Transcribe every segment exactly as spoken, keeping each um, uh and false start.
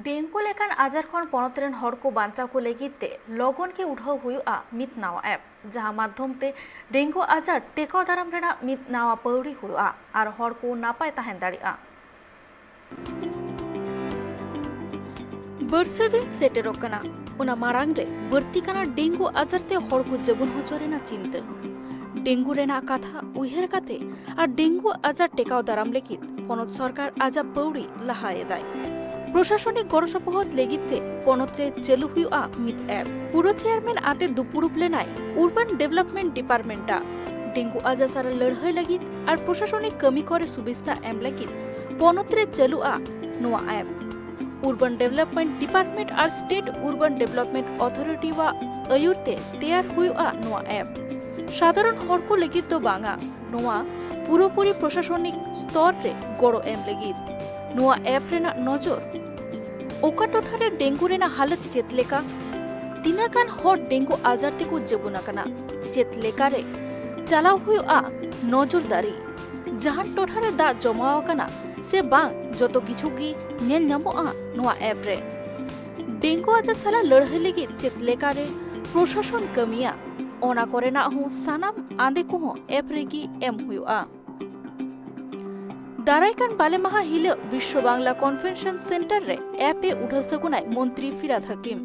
Dengue ᱞᱮᱠᱟᱱ ᱟᱡᱟᱨ ᱠᱷᱚᱱ ᱯᱚᱱᱚᱛ ᱨᱮᱱ ᱦᱚᱲ ᱠᱚ ᱵᱟᱧᱪᱟᱣ ᱠᱚ ᱞᱟᱹᱜᱤᱫ ᱛᱮ ᱞᱚᱜᱚᱱ ᱜᱮ ᱩᱰᱷᱟᱹᱣ ᱦᱩᱭᱩᱜᱼᱟ ᱢᱤᱫ ᱱᱟᱣᱟ ᱮᱯ, ᱡᱟᱦᱟᱸ ᱢᱟᱫᱽᱫᱷᱚᱢ ᱛᱮ ᱰᱮᱝᱜᱩ ᱟᱡᱟᱨ ᱴᱮᱠᱟᱣ ᱫᱟᱨᱟᱢ ᱨᱮᱱᱟᱜ ᱢᱤᱫ ᱱᱟᱣᱟ ᱯᱟᱹᱣᱲᱤ ᱦᱩᱭᱩᱜᱼᱟ ᱟᱨ ᱦᱚᱲ ᱠᱚ ᱱᱟᱯᱟᱭ ᱛᱟᱦᱮᱸ ᱫᱟᱲᱮᱭᱟᱜᱼᱟ᱾ ᱵᱟᱹᱨᱥᱟᱹ ᱫᱤᱱ ᱥᱮᱴᱮᱨᱚᱜ ᱠᱟᱱᱟ, ᱚᱱᱟ ᱢᱟᱲᱟᱝ ᱨᱮ ᱵᱟᱹᱲᱛᱤ ᱠᱟᱱᱟ ᱰᱮᱝᱜᱩ ᱟᱡᱟᱨ ᱛᱮ ᱦᱚᱲ ᱠᱚ ᱡᱟᱹᱵᱩᱱ ᱦᱚᱪᱚ ᱨᱮᱱᱟᱜ ᱪᱤᱱᱛᱟᱹ᱾ ᱰᱮᱝᱜᱩ ᱨᱮᱱᱟᱜ ᱠᱟᱛᱷᱟ ᱩᱭᱦᱟᱹᱨ ᱠᱟᱛᱮ ᱟᱨ ᱰᱮᱝᱜᱩ ᱟᱡᱟᱨ ᱴᱮᱠᱟᱣ ᱫᱟᱨᱟᱢ ᱞᱟᱹᱜᱤᱫ ᱯᱚᱱᱚᱛ ᱥᱚᱨᱠᱟᱨ ᱟᱡᱟᱜ ᱯᱟᱹᱣᱲᱤ ᱞᱟᱦᱟ ᱮᱫᱟᱭ᱾ ᱯᱨᱚᱥᱟᱥᱚᱱᱤᱠ ᱜᱚᱲᱚ ᱥᱚᱯᱚᱦᱚᱫ ᱞᱟᱹᱜᱤᱫ ᱛᱮ ᱯᱚᱱᱚᱛ ᱨᱮ ᱪᱟᱹᱞᱩ ᱦᱩᱭᱩᱜᱼᱟ ᱢᱤᱫ ᱮᱯ᱾ ᱯᱩᱨᱟᱹ ᱪᱮᱭᱟᱨᱢᱮᱱ ᱟᱛᱮ ᱫᱩᱯᱩᱲᱩᱵ ᱞᱮᱱᱟᱭ ᱩᱨᱵᱟᱱ ᱰᱮᱵᱷᱞᱚᱯᱢᱮᱱᱴ ᱰᱤᱯᱟᱨᱴᱢᱮᱱᱴ ᱟᱜ᱾ ᱰᱮᱝᱜᱩ ᱟᱡᱟᱨ ᱥᱟᱞᱟᱜ ᱞᱟᱹᱲᱦᱟᱹᱭ ᱞᱟᱹᱜᱤᱫ ᱟᱨ ᱯᱨᱚᱥᱟᱥᱚᱱᱤᱠ ᱠᱟᱹᱢᱤ ᱠᱚᱨᱮ ᱥᱩᱵᱤᱥᱛᱟ ᱮᱢ ᱞᱟᱹᱜᱤᱫ ᱯᱚᱱᱚᱛ ᱨᱮ ᱪᱟᱹᱞᱩᱜᱼᱟ ᱱᱚᱣᱟ ᱮᱯ᱾ ᱩᱨᱵᱟᱱ ᱰᱮᱵᱷᱞᱚᱯᱢᱮᱱᱴ ᱰᱤᱯᱟᱨᱴᱢᱮᱱᱴ ᱟᱨ ᱥᱴᱮᱴ ᱩᱨᱵᱟᱱ ᱰᱮᱵᱷᱞᱚᱯᱢᱮᱱᱴ ᱚᱛᱷᱚᱨᱤᱴᱤ ᱣᱟᱜ ᱟᱹᱭᱩᱨ ᱛᱮ ᱛᱮᱭᱟᱨ ᱦᱩᱭᱩᱜᱼᱟ ᱱᱚᱣᱟ ᱮᱯ᱾ ᱥᱟᱫᱷᱟᱨᱚᱱ ᱦᱚᱲ ᱠᱚ ᱞᱟᱹᱜᱤᱫ ᱫᱚ ᱵᱟᱝᱟ, ᱱᱚᱣᱟ ᱯᱩᱨᱟᱹᱯᱩᱨᱤ ᱯᱨᱚᱥᱟᱥᱚᱱᱤᱠ ᱥᱛᱚᱨ ᱨᱮ ᱜᱚᱲᱚ ᱮᱢ ᱞᱟᱹᱜᱤᱫ᱾ ᱱᱚᱣᱟ ᱮᱯ ᱨᱮᱱᱟᱜ ᱱᱚᱡᱚᱨ ᱚᱠᱟ ᱴᱚᱴᱷᱟ ᱨᱮ ᱰᱮᱝᱜᱩ ᱨᱮᱱᱟᱜ ᱦᱟᱞᱚᱛ ᱪᱮᱫ ᱞᱮᱠᱟ, ᱛᱤᱱᱟᱹᱜ ᱜᱟᱱ ᱦᱚᱲ ᱰᱮᱝᱜᱩ ᱟᱡᱟᱨ ᱛᱮᱠᱚ ᱡᱟᱹᱵᱩᱱ ᱟᱠᱟᱱᱟ, ᱪᱮᱫ ᱞᱮᱠᱟᱨᱮ ᱪᱟᱞᱟᱣ ᱦᱩᱭᱩᱜᱼᱟ ᱱᱚᱡᱚᱨᱫᱟᱨᱤ, ᱡᱟᱦᱟᱱ ᱴᱚᱴᱷᱟ ᱨᱮ ᱫᱟᱜ ᱡᱚᱢᱟᱣ ᱟᱠᱟᱱᱟ ᱥᱮ ᱵᱟᱝ, ᱡᱚᱛᱚ ᱠᱤᱪᱷᱩ ᱜᱮ ᱧᱮᱞ ᱧᱟᱢᱚᱜᱼᱟ ᱱᱚᱣᱟ ᱮᱯ ᱨᱮ᱾ ᱰᱮᱝᱜᱩ ᱟᱡᱟᱨ ᱥᱟᱞᱟᱜ ᱞᱟᱹᱲᱦᱟᱹᱭ ᱞᱟᱹᱜᱤᱫ ᱪᱮᱫ ᱞᱮᱠᱟᱨᱮ ᱯᱨᱚᱥᱟᱥᱚᱱ ᱠᱟᱹᱢᱤᱭᱟ, ᱚᱱᱟ ᱠᱚᱨᱮᱱᱟᱜ ᱦᱚᱸ ᱥᱟᱱᱟᱢ ᱟᱸᱫᱮ ᱠᱚᱦᱚᱸ ᱮᱯ ᱨᱮᱜᱮ ᱮᱢ ᱦᱩᱭᱩᱜᱼᱟ᱾ ᱫᱟᱨᱟᱭ ᱠᱟᱱ ᱵᱟᱞᱮ ᱢᱟᱦᱟ ᱦᱤᱞᱳᱜ ᱵᱤᱥᱥᱚ ᱵᱟᱝᱞᱟ ᱠᱚᱱᱵᱷᱮᱱᱥᱚᱱ ᱥᱮᱱᱴᱟᱨ ᱨᱮ ᱮᱯ ᱮ ᱩᱰᱷᱟᱹᱣ ᱥᱟᱹᱜᱩᱱᱟᱭ ᱢᱚᱱᱛᱨᱤ ᱯᱷᱤᱨᱟᱫ ᱦᱟᱹᱠᱤᱢ᱾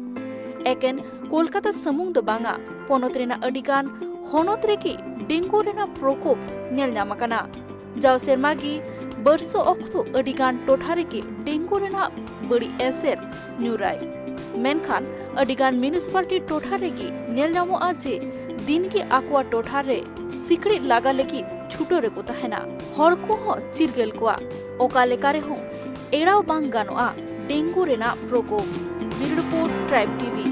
ᱮᱠᱮᱱ ᱠᱳᱞᱠᱟᱛᱟ ᱥᱩᱢᱩᱝ ᱫᱚ ᱵᱟᱝᱟ, ᱯᱚᱱᱚᱛ ᱨᱮᱱᱟᱜ ᱟᱹᱰᱤ ᱜᱟᱱ ᱦᱚᱱᱚᱛ ᱨᱮᱜᱮ ᱰᱮᱝᱜᱩ ᱨᱮᱱᱟᱜ ᱯᱨᱚᱠᱳᱯ ᱧᱮᱞ ᱧᱟᱢ ᱟᱠᱟᱱᱟ᱾ ᱡᱟᱣ ᱥᱮᱨᱢᱟ ᱜᱮ ᱵᱟᱹᱨᱥᱟᱹ ᱚᱠᱛᱚ ᱟᱹᱰᱤ ᱜᱟᱱ ᱴᱚᱴᱷᱟ ᱨᱮᱜᱮ ᱰᱮᱝᱜᱩ ᱨᱮᱱᱟᱜ ᱵᱟᱹᱲᱤᱡ ᱮᱥᱮᱨ ᱧᱩᱨᱟᱭ᱾ ᱢᱮᱱᱠᱷᱟᱱ ᱟᱹᱰᱤ ᱜᱟᱱ ᱢᱤᱭᱩᱱᱤᱥᱤᱯᱟᱞᱤᱴᱤ ᱴᱚᱴᱷᱟ ᱨᱮᱜᱮ ᱧᱮᱞ ᱧᱟᱢᱚᱜᱼᱟ ᱡᱮ ᱫᱤᱱ ᱜᱮ ᱟᱠᱚᱣᱟᱜ ᱴᱚᱴᱷᱟ ᱨᱮ ᱥᱤᱠᱲᱤᱡ ᱞᱟᱜᱟ ᱞᱟᱹᱜᱤᱫ ᱪᱷᱩᱴᱟᱹᱣ ᱨᱮᱠᱚ ᱛᱟᱦᱮᱱᱟ᱾ ᱦᱚᱲ ᱠᱚᱦᱚᱸ ᱪᱤᱨᱜᱟᱹᱞ ᱠᱚᱣᱟ᱾ ᱚᱠᱟ ᱞᱮᱠᱟ ᱨᱮᱦᱚᱸ ᱮᱲᱟᱣ ᱵᱟᱝ ᱜᱟᱱᱚᱜᱼᱟ ᱰᱮᱝᱜᱩ ᱨᱮᱱᱟᱜ ᱯᱨᱚᱠᱳᱯ᱾ ᱵᱤᱭᱩᱨᱳ ᱨᱤᱯᱳᱨᱴ, ᱴᱨᱟᱭᱤᱵᱽ ᱴᱤᱵᱷᱤ᱾